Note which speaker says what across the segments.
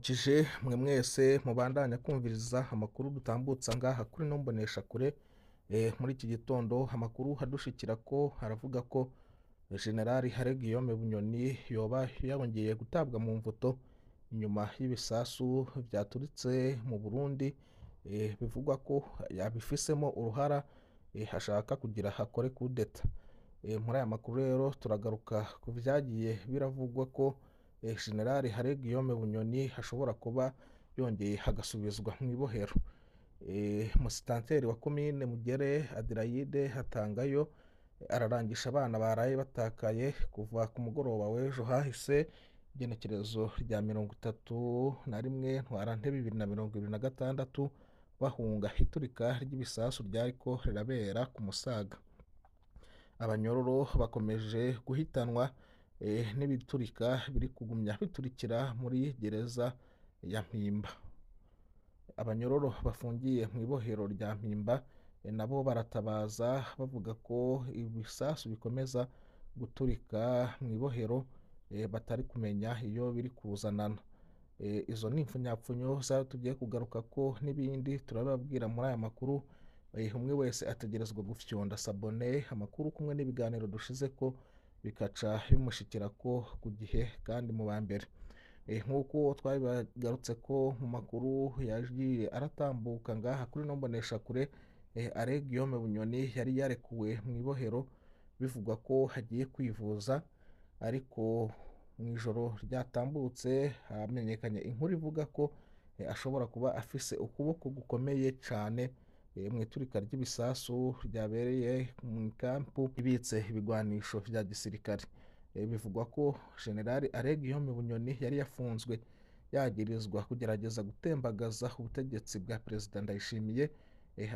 Speaker 1: Ndabaramukije mwe mwese mubandanya kumviriza amakuru dutambutsa ngaha kuri ino mboneshakure. Muri iki gitondo amakuru adushikira ko aravuga ko General Hare Guillaume Bunyoni yoba yongeye gutabwa mu mvuto inyuma y'ibisasu vyaturitse mu Burundi, bivugwa ko yabifisemo uruhara, ashaka kugira akore kudeta. Muri aya makuru rero turagaruka ku vyagiye biravugwa ko General Hare Guillaume Bunyoni ashobora kuba yongeye agasubizwa mw'ibohero. Musitanteri wa komine Mugere Adelaide Hatangayo ararangisha abana baraye batakaye kuva ku mugoroba w'ejo hahise, igenekerezo rya 31 Ntwarante 2026, bahunga iturika ry'ibisasu ryariko rirabera ku Musaga. Abanyororo bakomeje guhitanwa n'ibiturika biri kugumya biturikira muri gereza ya Mpimba. Abanyororo bafungiye mw'ibohero rya Mpimba nabo baratabaza bavuga ko ibisasu bikomeza guturika mw'ibohero, batari kumenya iyo biri kuzanana. Izo ni impfunyapfunyo zayo tugiye kugaruka ko n'ibindi turababwira muri aya makuru. Umwe wese ategerezwa gufyonda sabone amakuru kumwe n'ibiganiro dushize ko bikaca bimushikira ko ku gihe kandi mu ba mbere. Nk'uko twabigarutse ko mu makuru yagiye aratambuka ngaha kuri ino mboneshakure, Alain Guillaume Bunyoni yari yarekuwe mw'ibohero bivugwa ko hagiye kwivuza, ariko mw'ijoro ryatambutse hamenyekanye inkuru ivuga ko ashobora kuba afise ukuboko gukomeye cane mw'iturika ry'ibisasu ryabereye mw'ikampu ibitse ibigwanisho vya gisirikare. Bivugwa ko General Alain Guillaume Bunyoni yari yafunzwe yagirizwa kugerageza gutembagaza ubutegetsi bwa Perezida Ndayishimiye,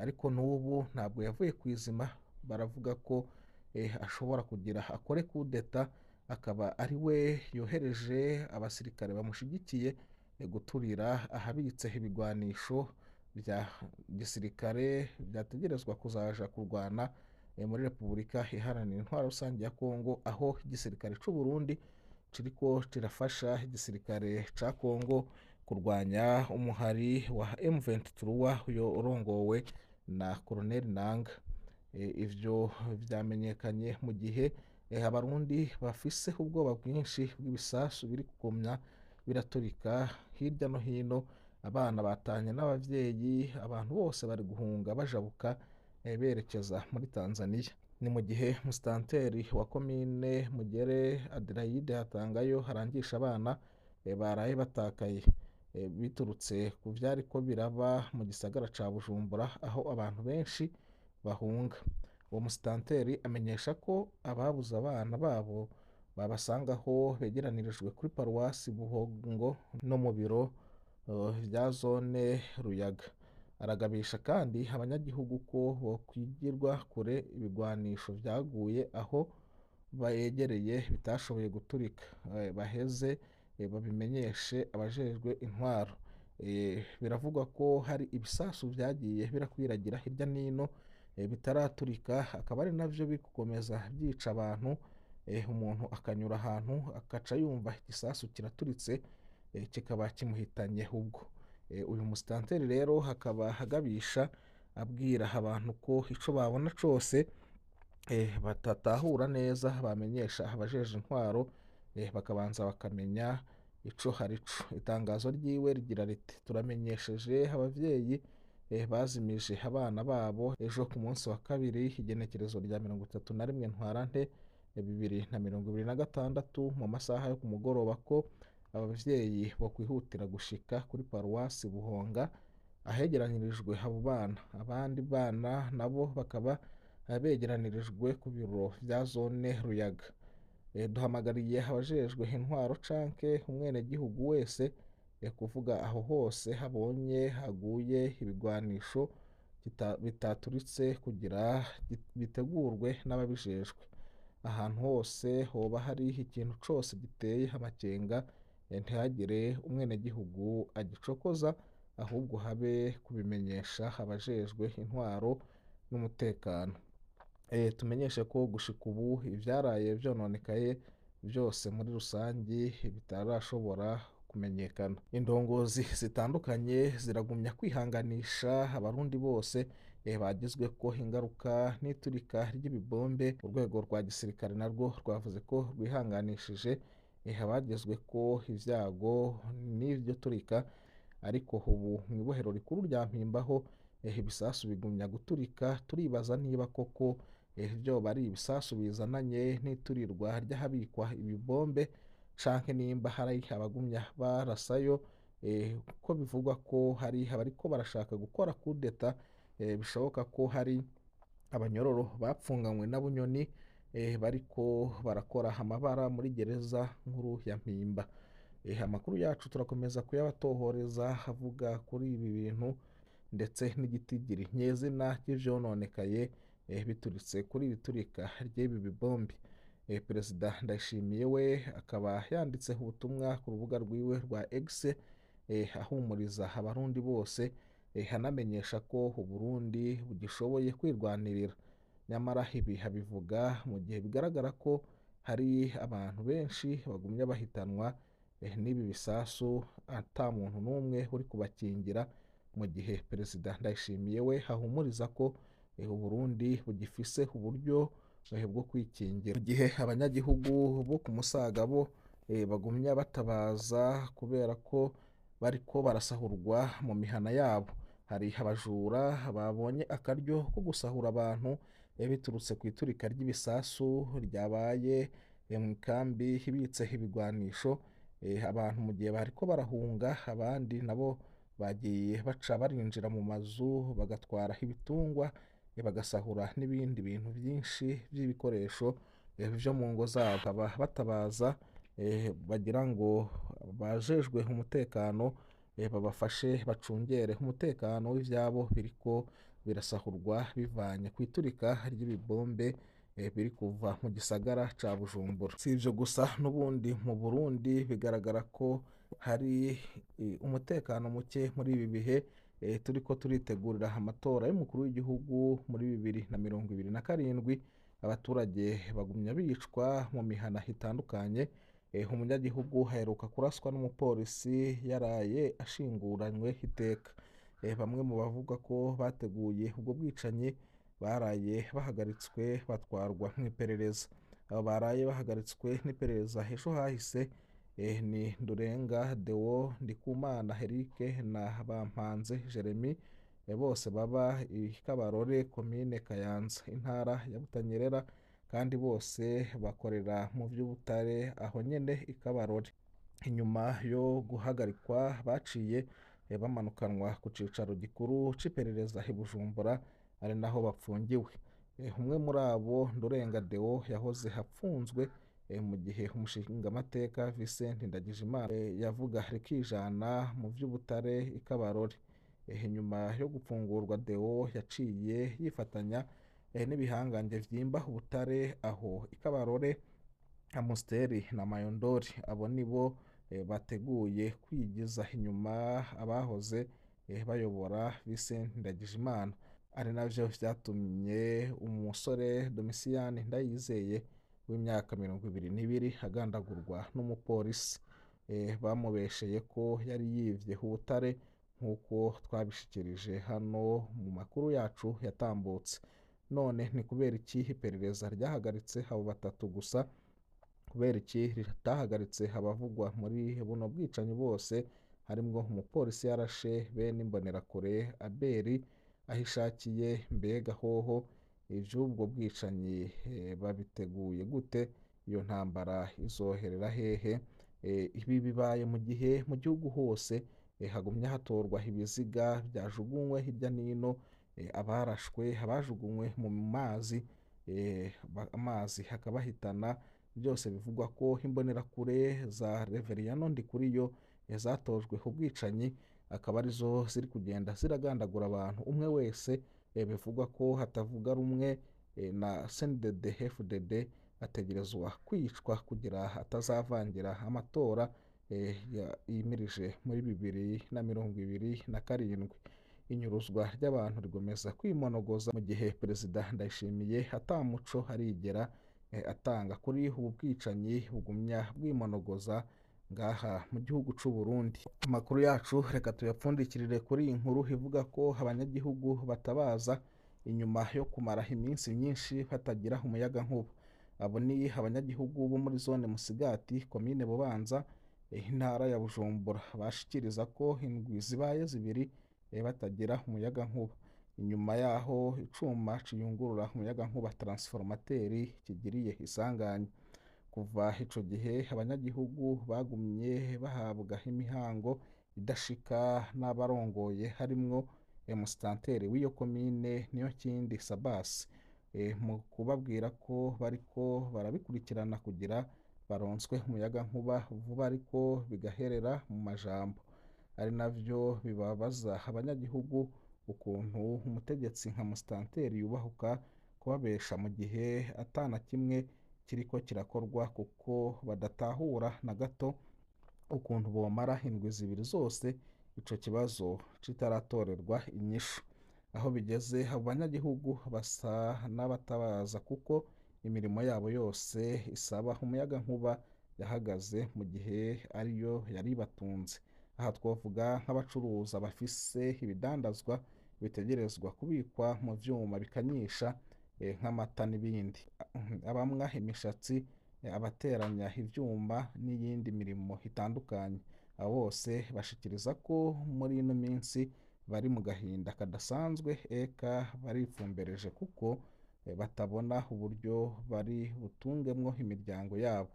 Speaker 1: ariko n'ubu ntabwo yavuye kw'izima. Baravuga ko ashobora kugira akore kudeta, akaba ari we yohereje abasirikare bamushigikiye guturira ahabitse ibigwanisho vya gisirikare vyategerezwa kuzaja kurwana muri Repubulika Iharanira Intwaro Rusange ya Kongo, aho igisirikare c'u Burundi kiriko kirafasha igisirikare ca Kongo kurwanya umuhari wa M23 uyo urongowe na Colonel Nanga. Ivyo vyamenyekanye mu gihe Abarundi bafise ubwoba bwinshi bw'ibisasu biri kugumya biraturika hirya no hino. Abana batanye n'abavyeyi, abantu bose bari guhunga bajabuka berekeza muri Tanzania. Ni mu gihe musitanteri wa komine Mugere Adelaide Hatangayo harangisha abana baraye batakaye, biturutse ku vyariko biraba mu gisagara ca Bujumbura, aho abantu benshi bahunga. Uwo musitanteri amenyesha ko ababuze abana babo babasangaho begeranirijwe kuri paruwasi Buhongo no mu biro vya zone Ruyaga. Aragabisha kandi abanyagihugu ko bokwigirwa kure ibigwanisho vyaguye aho begereye bitashoboye guturika, baheze babimenyeshe abajejwe intwaro. Biravugwa ko hari ibisasu vyagiye birakwiragira hirya nino bitaraturika, akaba ari navyo biri gukomeza vyica abantu. Umuntu akanyura ahantu akaca yumva igisasu kiraturitse, kikaba kimuhitanye ubwo. Uyu musitanteri rero akaba agabisha abwira abantu ko ico babona cose batatahura neza bamenyesha abajeje intwaro, bakabanza bakamenya ico harico. Itangazo ryiwe rigira riti: turamenyesheje abavyeyi bazimije abana babo ejo ku munsi wa kabiri, igenekerezo rya 31 Ntwarante 2026 mu masaha yo ku mugoroba, ko abavyeyi bokwihutira gushika kuri paruwasi Buhonga ahegeranirijwe abo bana. Abandi bana nabo bakaba begeranirijwe ku biro vya zone Ruyaga. Duhamagariye abajejwe intwaro canke umwenegihugu wese kuvuga aho hose habonye haguye ibigwanisho bitaturitse kugira bitegurwe n'ababijejwe. Ahantu hose hoba hari ikintu cose giteye amakenga, ntihagire umwenegihugu agicokoza, ahubwo habe kubimenyesha abajejwe intwaro n'umutekano. Tumenyeshe ko gushika ubu ivyaraye vyononekaye vyose muri rusangi bitarashobora kumenyekana. Indongozi zitandukanye ziragumya kwihanganisha abarundi bose bagizwe ko ingaruka n'iturika ry'ibibombe. Urwego rwa gisirikare narwo rwavuze ko rwihanganishije abagizwe ko ibyago n'iryo turika, ariko ubu mu ibohero rikuru rya Mpimbaho ibisasu bigumya guturika. Turibaza niba koko vyoba ari ibisasu bizananye n'iturirwa ry'ahabikwa ibibombe, canke nimba hari abagumya barasayo, ko bivugwa ko hari abariko barashaka gukora kudeta. Bishoboka ko hari abanyororo bapfunganywe na Bunyoni bariko barakora amabara muri gereza nkuru ya Mpimba. Amakuru yacu turakomeza kuyabatohoreza avuga kuri ibi bintu ndetse n'igitigiri nyezina ry'ivyononekaye bituritse kuri iri turika ry'ibi bibombe. Perezida Ndayishimiye we akaba yanditse ubutumwa ku rubuga rwiwe rwa X, ahumuriza abarundi bose, anamenyesha ko Uburundi bugishoboye kwirwanirira. Nyamara ibi abivuga mu gihe bigaragara ko hari abantu benshi bagumya bahitanwa n'ibi bisasu ata muntu n'umwe uri kubakingira, mu gihe Perezida Ndayishimiye we ahumuriza ko Uburundi bugifise uburyo bwo kwikingira. Mu gihe abanyagihugu bo ku Musaga bo bagumya batabaza kubera ko bariko barasahurwa mu mihana yabo. Hari abajura babonye akaryo ko gusahura abantu biturutse ku iturika ry'ibisasu ryabaye mu ikambi ibitse ibigwanisho. Abantu mu gihe bariko barahunga, abandi nabo bagiye baca barinjira mu mazu bagatwara ibitungwa, bagasahura n'ibindi bintu byinshi by'ibikoresho vyo mu ngo zabo. Bakaba batabaza bagira ngo bajejwe umutekano babafashe bacungere umutekano w'ivyabo biriko birasahurwa bivanye ku iturika ry'ibibombe biri kuva mu gisagara ca Bujumbura. Si ivyo gusa, n'ubundi mu Burundi bigaragara ko hari umutekano muke muri ibi bihe turiko turitegurira amatora y'umukuru w'igihugu muri 2027. Abaturage bagumya bicwa mu mihana itandukanye. Umunyagihugu aheruka kuraswa n'umupolisi yaraye ashinguranywe iteka. Bamwe mu bavuga ko bateguye ubwo bwicanyi baraye bahagaritswe batwarwa mu iperereza. Abo baraye bahagaritswe n'iperereza ejo hahise ni Ndurenga Deo, Ndikumana Eric na Bampanze Jeremy, bose baba i Kabarore, komine Kayanza, intara ya Butanyerera, kandi bose bakorera mu by'ubutare aho nyene i Kabarore. Inyuma yo guhagarikwa baciye bamanukanwa ku cicaro gikuru c'iperereza i Bujumbura, ari naho bapfungiwe. Umwe muri abo, Ndurenga Deo, yahoze apfunzwe mu gihe umushingamateka Vincent Ndagijimana yavuga rikijana mu by'ubutare i Kabarore. Inyuma yo gupfungurwa Deo yaciye yifatanya n'ibihangange vyimba ubutare aho i Kabarore, Amusteri na Mayondori. Abo nibo bateguye kwigiza inyuma abahoze bayobora Vincent Ndagijimana, ari navyo vyatumye umusore Domitien Ndayizeye w'imyaka 22 agandagurwa n'umupolisi. Bamubesheye ko yari yivye ubutare nk'uko twabishikirije hano mu makuru yacu yatambutse. None ni kubera iki iperereza ryahagaritse abo batatu gusa? Kubera iki ritahagaritse abavugwa muri buno bwicanyi bose, harimwo umupolisi yarashe bene Imbonerakure Abeli ahishakiye? Mbega hoho ivy'ubwo bwicanyi babiteguye gute? Iyo ntambara izoherera hehe? Ibi bibaye mu gihe mu gihugu hose hagumya hatorwa ibiziga byajugunywe hirya n'ino, abarashwe, abajugunywe mu mazi, amazi hakabahitana. Byose bivugwa ko imbonerakure za Reveriyano Ndikuriyo zatojwe ubwicanyi, akaba arizo ziri kugenda ziragandagura abantu umwe wese bivugwa ko hatavuga rumwe na CNDD FDD ategerezwa kwicwa kugira atazavangira amatora yimirije muri 2027. Inyuruzwa ry'abantu rigomeza kwimonogoza mu gihe Perezida Ndayishimiye atamuco arigera atanga kuri ubu bwicanyi bugumya bwimonogoza ngaha mu gihugu c'u Burundi. Amakuru yacu reka tuyapfundikirire kuri iyi nkuru ivuga ko abanyagihugu batabaza inyuma yo kumara iminsi myinshi batagira umuyagankuba. Abo ni abanyagihugu bo muri zone Musigati, komine Bubanza, intara ya Bujumbura, bashikiriza ko indwi zibaye zibiri batagira umuyagankuba. Inyuma yaho icuma ciyungurura umuyagankuba transformateur kigiriye isanganya. Kuva ico gihe abanyagihugu bagumye bahabwa imihango idashika n'abarongoye harimwo musitanteri w'iyo komine Niyokindi Sabasi, mu kubabwira ko bariko barabikurikirana kugira baronswe umuyagankuba vuba, ariko bigaherera mu majambo. Ari navyo bibabaza abanyagihugu ukuntu umutegetsi nka musitanteri yubahuka kubabesha mu gihe atana kimwe kiriko kirakorwa, kuko badatahura na gato ukuntu bomara indwi zibiri zose ico kibazo kitaratorerwa inyishu. Aho bigeze abo banyagihugu basa n'abatabaza kuko imirimo yabo yose isaba umuyagankuba yahagaze mu gihe ariyo yari ibatunze. Aha twavuga nk'abacuruza bafise ibidandazwa bitegerezwa kubikwa mu vyuma bikanyisha, nk'amata n'ibindi, abamwa imishatsi, abateranya ivyuma n'iyindi mirimo itandukanye. Abo bose bashikiriza ko muri ino minsi bari mu gahinda kadasanzwe, eka barifumbereje kuko batabona uburyo bari butungemwo imiryango yabo.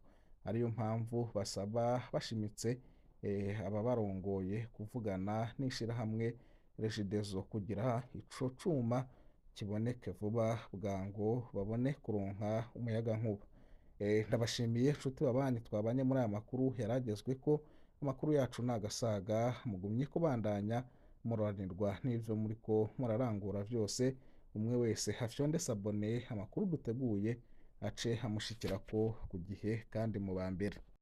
Speaker 1: Ariyo mpamvu basaba bashimitse ababarongoye kuvugana n'ishirahamwe Regideso kugira ico cuma kiboneke vuba bwango babone kuronka umuyagankuba. Ndabashimiye nshuti babanyi twabanye muri aya makuru yaragezweko. Amakuru yacu nagasaga, mugumye kubandanya muranirwa n'ivyo muriko murarangura vyose. Umwe wese hafyonde sabone, amakuru duteguye ace amushikirako ku gihe kandi mu ba mbere.